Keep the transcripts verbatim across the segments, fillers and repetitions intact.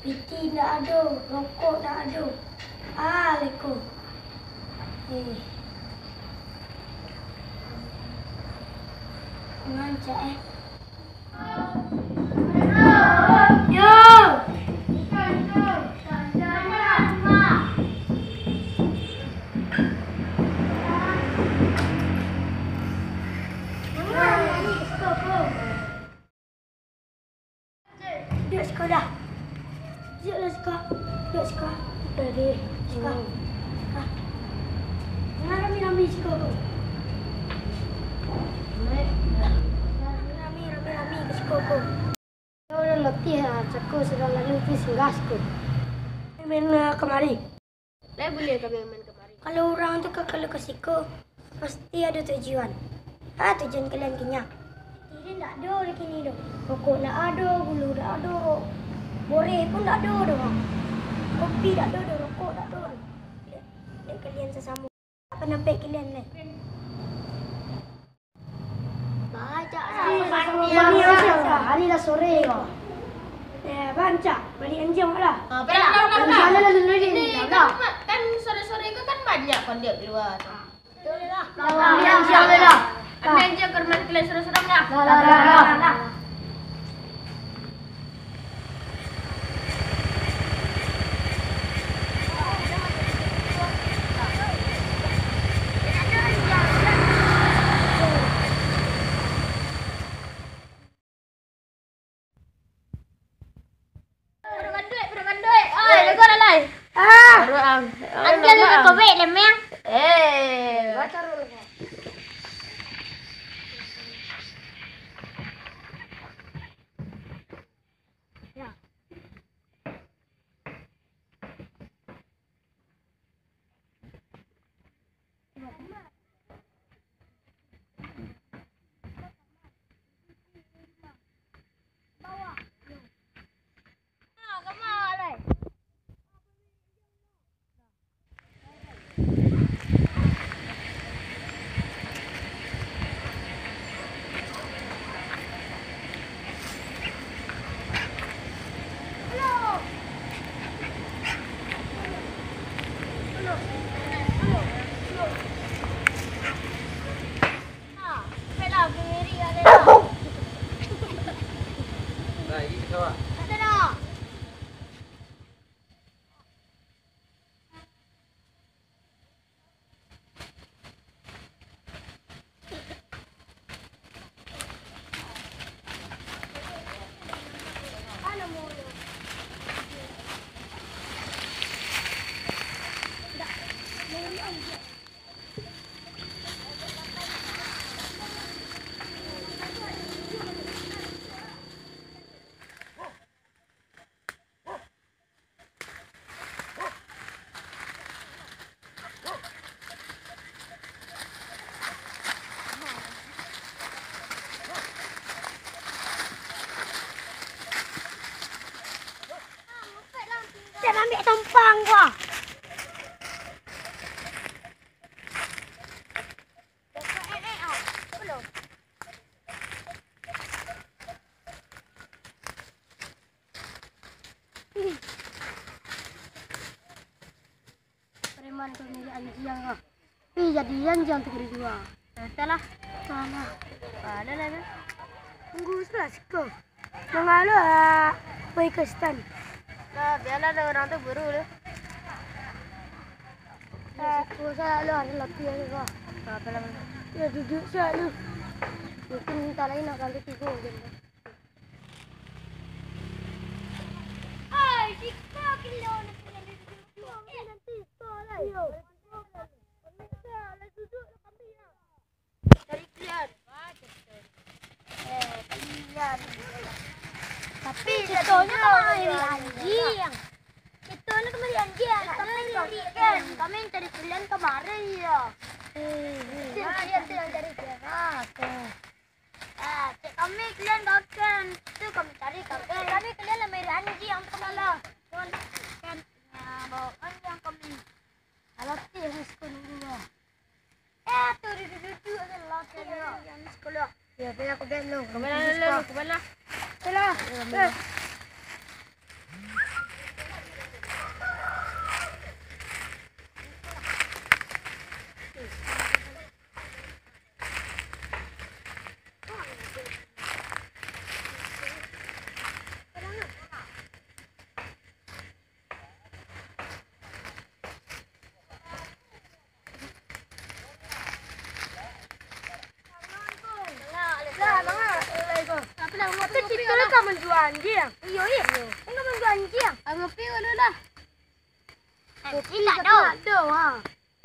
Piti ndak ado, rokok ndak ado. Ah, leko. Eh. Ngancak, eh. Yo. Duduak siko lah. Duduak lah siko. Duduak siko. Udah deh. Siko. Ah. Jangan rami-rami siko ko. Rami-rami ka siko ko. Kalau urang latiah, cako sadang lalu tu singgah siko. Main, ah, kamari. Lai buliah kami main kamari. Kalau urang tu ka kalu ka siko, pasti ado tujuan. Ah, tujuan kalian kini? Kini ndak ado di kini doh. Rokok ndak ado, gulu ndak ado, ro-, boreh pun ndak ado doh. Kopi ndak ado doh, rokok ndak ado doh. Dek, dek kalian sasamo. Apo nampek kalian lai? Banyak. Hari lah sore ko. Eh, bancak, balik anjiang lah. Ah, pulang, pulang, pulang, pulang. Ini kan, kan sore-sore ko kan banyak konde kalua tu. Balik anjiang lah. Balik anjiang ka rumah kalian surang-surang lah. Lah, lah, lah, lah. Pado kanduik, pado kanduik. Oi, jago lah, lai. Ah. Baru ang. Ambil dulu kobek, lemeng. Eh, baca dulu. Jan ambiak tompang gua. Preman tu milik anjiang ah. Ih, jadi anjiang tu ka dijua. Entahlah. Salah. Salah lah tu. Tunggu salah siko. Mangalo ah, boy Kristen. Nah, biarlah lah orang tu buru tu. Eh, siko salah lu, ada laki yang siko. Apa lah? Ya, duduk salah lu. Mungkin minta lain nak kali tiga je. Ai, siko kilo nak kena duduk. Nanti siko lah. Yo. Cari kalian. Eh, kalian. Tapi kitonyo kamari anjiang. Kitonyo kamari anjiang. Kami cari kalian kamari yo. Eh, kalian tu yang cari kalian. Ah, tu. Ah, cek kami kalian gakan. Tu kami cari kami. Cek kami kalian lah main anjiang tu kami lah. Kan, kan. Ya, bawa anjiang kami. Alatih sekolah dulu lah. Eh, tu duduk-duduk aja lah. Yang sekolah. Ya, biar aku bel lu. Kemana lu? Kemana? Itulah. Eh. Tapi kito lah ka manjua anjiang. Iyo, iyo. Kan ka manjua anjiang. Ah, ngopi dulu lah. Ngopi tak ado. Tak ado, ha.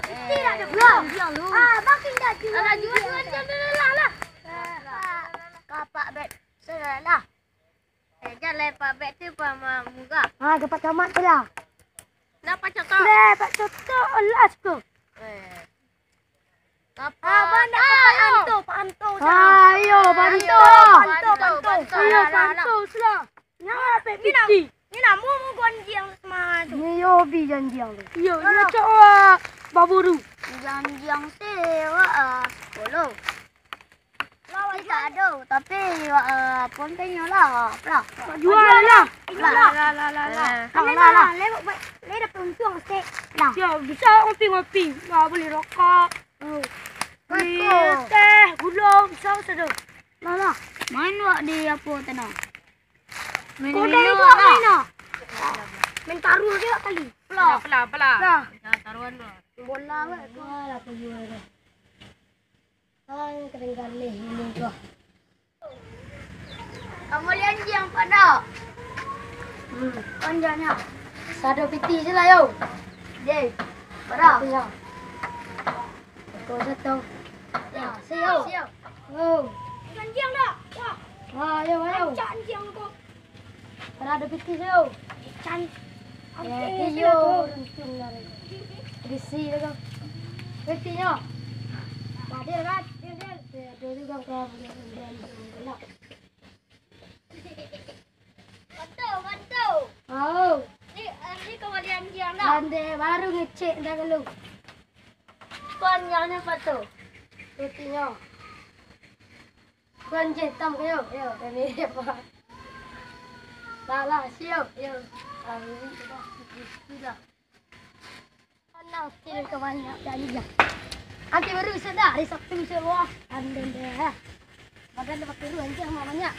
Ngopi tak ado pulo. Anjiang lu. Ah, makin dah jua. Alah, jua anjiang dulu lah, lah. Kapak bet. Sudah lah. Eh, jan lah, Pak Bet tu pamurah. Ha, dapat camat tu lah. Dapat cotok. Dapat cotok, alas tu. Eh. Dapat. Ah, banyak Pak Anto, Pak Anto. Ah, iyo, Pak Anto. Pak Anto, Pak Anto. Iyo, Pak Anto, sudah. Nyo, Pak Piti. Ni namo mau anjiang sama tu. Ni yo bi anjiang tu. Iyo, iyo, cok, ah, baburu. Anjiang se, wak, ah, sepuluh. Tapi tak ado, tapi, ah, pontenyo lah, lah. Jual lah. Lah, lah, lah, lah, lah. Kami lah, lah. Lewat, lewat, lewat untuang se. Lah. Yo, bisa ngopi-ngopi. Lah, beli rokok. Beli teh, gulo, bisa sado. Lah, lah. Main wak di apo tanah? Main, main taruah je kali. Pelah, pelah, pelah. Lah. Nah, taruhan tu. Bola wak. Bola lah tu jual tu. Ai, kadang galeh ini tu. Kamu lihat anjiang, Pak, dak? Hmm, anjiangnyo. Sado piti se lah, yo. Deh, Pak, dak? Satu, yo. Kau satu. Yo, siap. Siap. Oh. Anjiang dak? Wah. Wah, ayo, ayo. Rancak anjiang ko. Ado piti tu. Can. Yo, yo. Berisi tu. Piti yo. Hadir kan? Hadir, hadir. Yo, hadir juga kau. Bantu, bantu. Oh. Ni, ni kembali anjiang dah. Ande baru ngecek dah dulu. Panjangnyo apa tu? Pitinyo. Bukan je, tam, yo, yo, kami apa? Salah, siap, yo. Ah, ini sudah, sudah. Panang, sini kebanyak janji. Nanti baru sudah, hari Sabtu sudah. Ande deh. Badan dapat turun aja, mamanya.